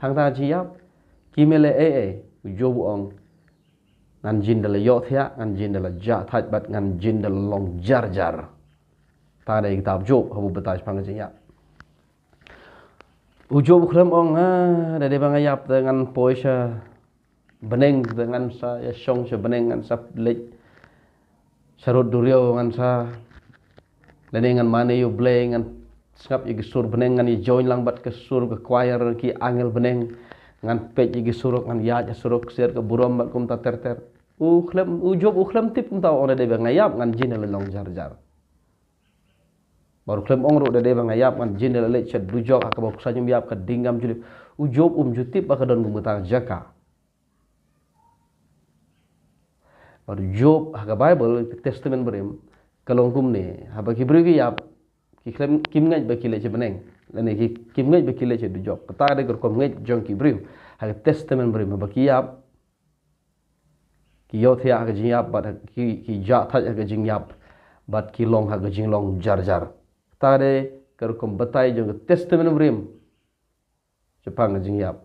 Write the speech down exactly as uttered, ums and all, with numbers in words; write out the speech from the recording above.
Tang ta jingïap, kim leh ei ei, u Job u ong, ngan jin da la ïohthiah, ngan jin da la jah thait bad ngan jin da la long jar jar. Ta dei kitab Job, haba batai shaphang ka jingïap. U Job u khlem ong, ah, da dei ba nga ïap te ngan poi sha bneng, te ngan sa ïa shong sha bneng, ngan sa leit sha rud duriaw, ngan sa, lane ngan mane ïa u Blei, ngan sngap ïa ki sur bneng, ngan ïa join lang bad ka sur ka choir, ki angel bneng, ngan peit ïa ki surok, ngan ïaid ïa surok ksiar ka burom bad kumta ter ter. U khlem, u Job u khlem tip kumta, u ong da dei ba nga ïap ngan jin da la long jar jar. Bad u khlem ong ruh da dei ba nga ïap ngan jin da la leit sha dujok, ha kaba u ksa jong u ïap ka ding kam ju lip. U Job um ju tip ba ka don kumta ka jaka. Bad u Job ha ka Baibl, ka Testament Barim, ka long kumne, haba ki briew ki ïap, ki khlem, kim ngeit ba ki leit sha bneng, lane ki, kim ngeit ba ki leit sha dujok. Kata ka dei ka rukom ngeit jong ki briew ha ka Testament Barim, haba ki ïap, ki ïohthiah ha ka jingïap, bad ki, ki jah thait ha ka jingïap, bad ki long ha ka jinglong jar jar. Kata ka dei ka rukom batai jong ka Testament Barim shaphang ka jingïap.